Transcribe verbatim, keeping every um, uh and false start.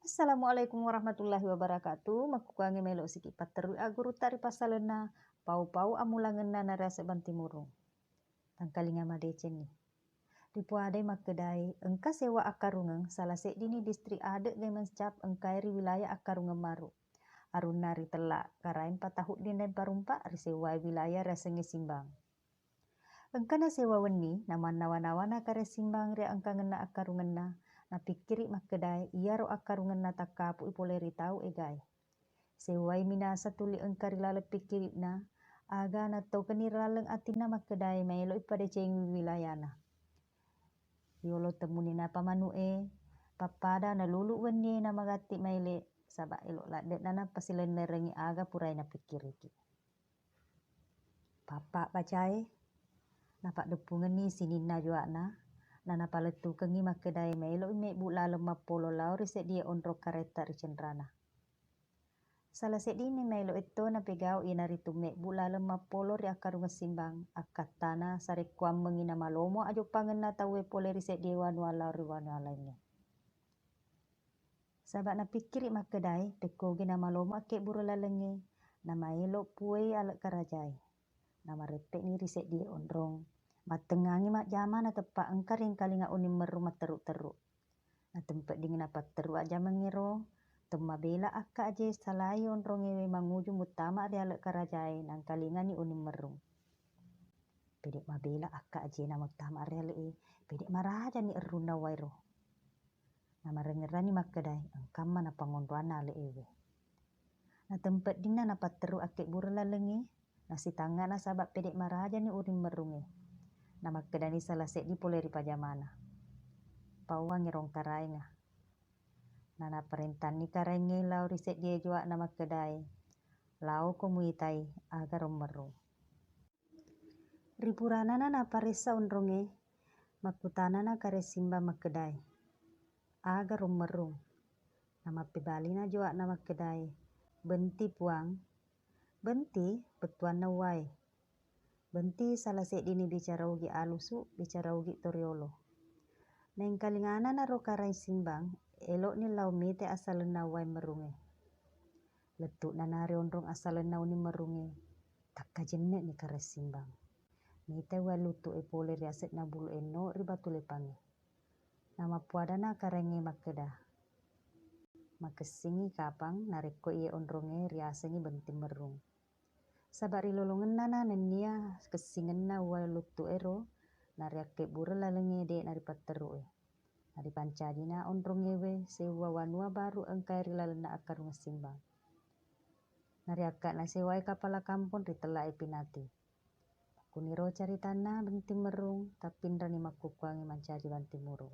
Assalamualaikum warahmatullahi wabarakatuh. Makkukuangnge melo siki patterui aggurutta ri passalenna pau-pau ammulangenna nariaseng Bantimurung. Tangkalinga madecenni. Ripuadai makkedae, engka sewa akkarungeng sala seddini distrik adeq Gaimencap engkae ri wilayah akkarungeng maru. Arunna ritella Karaeng Patahuddin Daeng Parumpa risewai wilayah riasengnge Simbang. Engkana sewa wenni, namannawa-nawana Karaeng Simbang ri engkangenna akkarungenna, napikkiri makkedae iyaro akkarungenna takkapu'i pole ri tau egae. Sewai minasa tuli engka ri laleng pikkiri'na, aga nattokenni ri laleng atinna makkedae maeloi padecengi wilayana. Yolo temmunni napamanu'e, pappada nalulu wennie namagatti maele, saba elo ladde'na napasilennerengi aga purai napikkiriki. Pappa bacae, napaddeppungenni sininna joa'na, nanapalettukengngi makkedae maeloi mebbu laleng mappolo lao ri seddie onrong karetta ri cenrana. Sala seddini maelo etto napegau iyanaritu mebbu laleng mappolo ri akkarungeng Simbang, akkattana sarekkuammengngi namalomo ajoppangenna tauwe pole ri seddie wanua lao ri wanua laingnge. Saba napikkiri makkedae, pekkogi namalomo akkebbureng lalengnge, namaelo puei alek karajae. Namareppe'ni ri seddie onrong. Mattengngangi majjama nateppa engka ri engkalinga uning merru matterru-terru. Natempeddingngi napatterru ajjamengngero, temmabela akka aje salai onrongewe manguju muttama ri alek karajae nangkalingani uning merrung. Pede mabela akka ajena muttama ri ale'e, pede marajani errunna uwaero. Namarengngerani makkedae engkamma napangonroanna ale'ewe. Natempeddinna napatterru akkebbureng lalengnge, nasitangngana saba pede marajani uring merrungnge. Namakkedani sala seddi pole ri pajamana, "Pauwangngi rong karaenga." Nanaparentanni karaengnge lao ri seddie joa'na makkedae, "Laoko muitai aga rong merrung." Ri puranana naparessa onrongnge, makkutanana Karaeng Simbang makkedae, "Aga rong merrung?" Namappebalina joa'na makkedae, "Benti, Puang." "Benti?" bettuanna uwae. "Benti sala seddini bicara Ugi alusu, bicara Ugi toriolo." Naengkalingana naro Karaeng Simbang, elo'ni lao mite assalenna uwae merrungnge. Lettu'na nari onrong assalenna uning merrungnge, takkajenne'ni Karaeng Simbang. Mitai uwae luttu'e pole ri ase'na bulu enno ri Batu Lepangnge. Namappuadana karaengnge makkeda, "Makessingngi kapang narekko iye onrongnge riasengngi Benti Merrung. Saba ri lolongennana nennia kessingenna uwae luttu'ero nariakkebbureng lalengnge de'na ripatterru'e." Naripancajina onrongngewe seuwa wanua baru engkae ri lalenna akkarungeng Simbang. Nariakkana seuwae kapala kampong ritella'e Pinati. Makkuniro caritanna Benti Merrung, tappinrani makkukkuangngi mancaji Bantimurung.